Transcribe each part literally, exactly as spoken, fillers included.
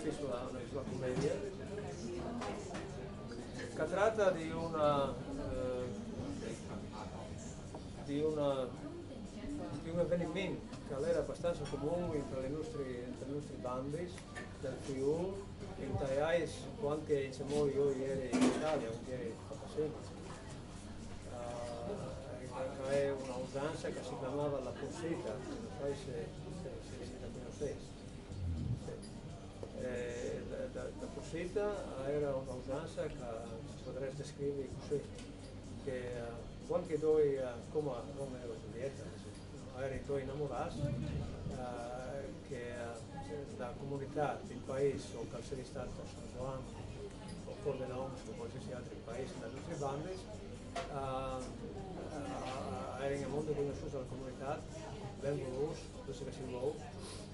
Sulla, una sulla commedia, che tratta di una, eh, di una, di un avveniment che era abbastanza comune tra le nostre, tra i nostri bandis del Friuli, in tai ais, quando che, insomma, io ero in Italia, io ero fatto sempre. Eh, che è una usanza che si chiamava la pursita, non so se, se, se, se la conoscete. Eh, la, la, la pursita era una usanza che si potrebbe descrivere così, che eh, quando che due, eh, come Romeo e Giulietta, erano due innamorati, eh, che eh, la comunità del paese, o che sia stato San Giovanni, o Cordenons, o qualsiasi altro paese, da tutte le bande, eh, eh, era molto conosciuta la comunità, ben voluta, questo che si vuole.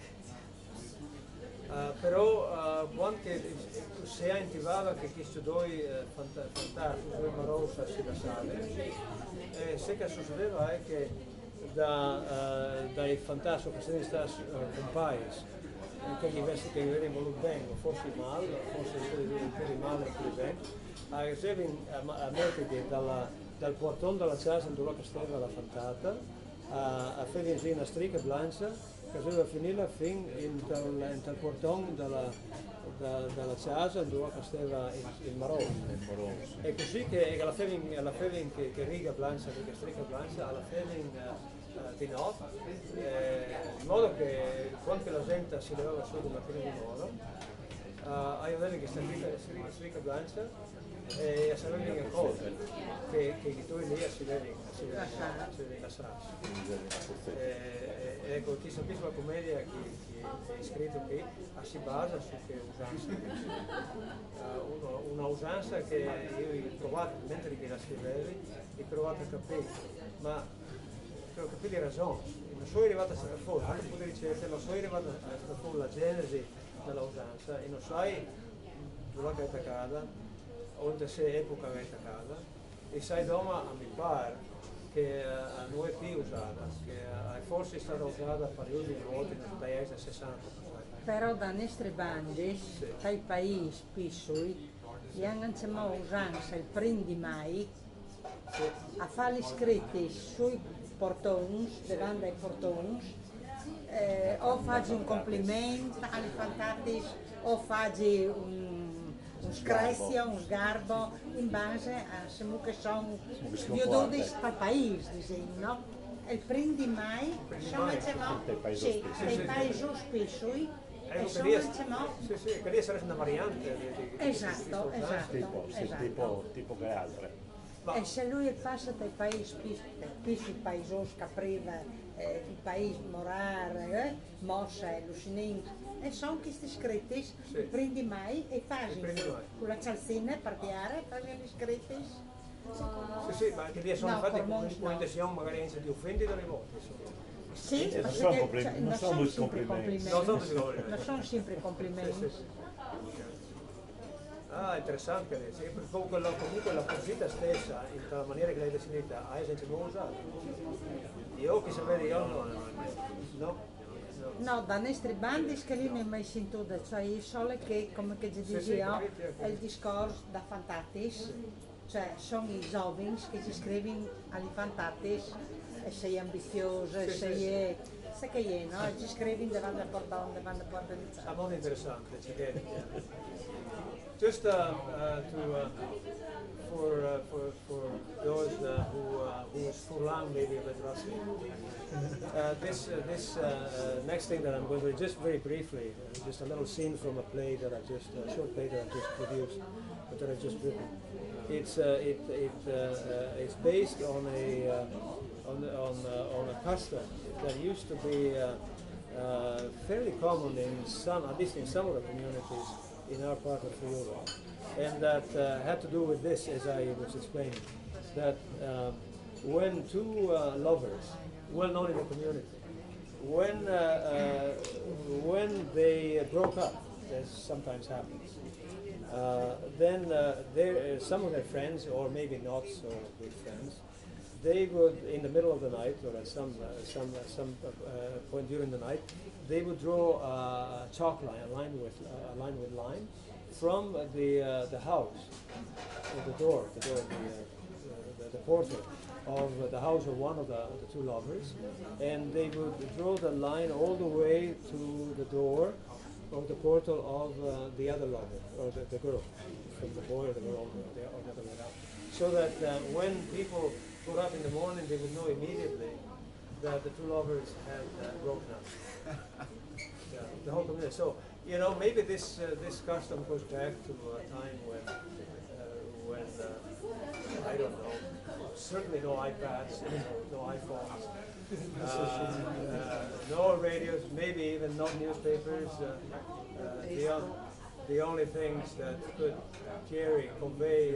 Eh, però eh, quando che si intivava che questi due eh, fanta- fantasmi, due marosa si lasciavano, eh, ciò che succedeva è che da, eh, dai fantasmi che sono stati eh, compagni, che gli vesti che gli venivano bene, forse male, forse un po' di male che bene, arrivavano a, a mettere dalla, dal portone della casa dove che stava la fantata, a, a fare una strica blanca che doveva finire fin in tal, in tal portone della, da, della casa dove che stava il, il marò. E così che, che la fede, la fede che, che riga blanca, che strica blanca, alla fede in, eh, di notte, eh, in modo che quando la gente si levava su la mattina di nuovo, eh, aveva che sta strica, strica, strica blanca, e a saber che cosa, che, che i due lì si vede, si vede, si vede la sala. Eh, eh, ecco, questa piccola commedia che, che è scritta qui, eh, si basa su che usanza. Eh, uno- una usanza che io ho provato, mentre che la scrivevi, ho provato a capire, ma ho capito le ragioni, non sono arrivato a sapere fuori, anche poter ricevere, non sono arrivato a sapere fuori la genesi della usanza e non sai dove che è attaccata, o in che epoca è attaccata, e sai doma a mi pare che eh, non è più usata, che eh, forse è stata usata per gli ultimi voti nel paese del sessanta. Però da nestre bande, dai paesi più sui, i hanno anche usanza il prim di mai a fare gli scritti sui portons, davanti ai portons, eh, o fai un complimento ai fantatis, o fai un, un screzio, un sgarbo, in base a se che sono gli udodi dal paese, diciamo, no? E il prim di mai, insomma, diciamo, sì, dai paesi più sui, Ecco, che lì è, sì, sì, che lì sarebbe una variante di, di, di Esatto, di- esatto. Tipo, sì, esatto. tipo, tipo che altre. E se lui passa dai paesi, dai piccoli paesi che prima eh, il paese Morare, eh, Mossa, Lucinin, e sono questi scritti, Sì. il prim di mai, e fai Il prim di mai. Con la cialzina per dire, fai gli scritti. Sì, sì, ma anche lì sono No, fatti Cormons con, con no. intenzione magari anche di offendere le volte, insomma. Sì, Eh, non perché, sono compli- cioè, non sono sono dei sempre complimenti. Non sono complimenti. dei complimenti. Non sono sempre Sì, complimenti. sì, sì. Ah, interessante, sì, perché comunque la, comunque la pursita stessa, in la maniera che l'hai definita, hai senza cosa. Io che sapevo, io no, no, no, no. No, da nestre bande che lì non è mai sentito, cioè io solo che, come che ti Sì, dicevo, sì, sì, sì. è il discorso da fantatis, cioè sono i giovani che si scrivono agli fantatis e sei ambizioso, e Sì, sì, sei, sì. eh, sai che è, no? E si scrivono davanti al portone, davanti al portone di Ah, molto interessante, ci credo. Just uh, uh, to uh, for, uh, for for those uh, who uh, who is Furlan maybe a bit rusty. Uh, this uh, this uh, uh, next thing that I'm going to just very briefly, uh, just a little scene from a play that I just a short play that I just produced, that I just written. It's uh, it it uh, uh, it's based on a uh, on on uh, on a custom that used to be uh, uh, fairly common in some, at least in some of the communities in our part of Europe, and that uh, had to do with this, as I was explaining, that uh, when two uh, lovers, well known in the community, when uh, uh, when they broke up, as sometimes happens, uh, then uh, their, uh, some of their friends, or maybe not so good friends, They would, in the middle of the night, or at some uh, some uh, some uh, point during the night, they would draw a chalk line, a line with uh, a line with lime, from uh, the uh, the house, or the door, the door, the, uh, the, the portal of the house of one of the, the two lovers, and they would draw the line all the way to the door of the portal of uh, the other lover, or the, the girl, from the boy or the girl, or the, or the other way around, so that uh, when people got up in the morning, they would know immediately that the two lovers had uh, broken up. Yeah, the whole community. So, you know, maybe this uh, this custom goes back to a time when uh, when uh, I don't know, certainly no iPads, no, no iPhones, uh, uh, no radios, maybe even not newspapers. Uh, uh, the, on- the only things that could carry, convey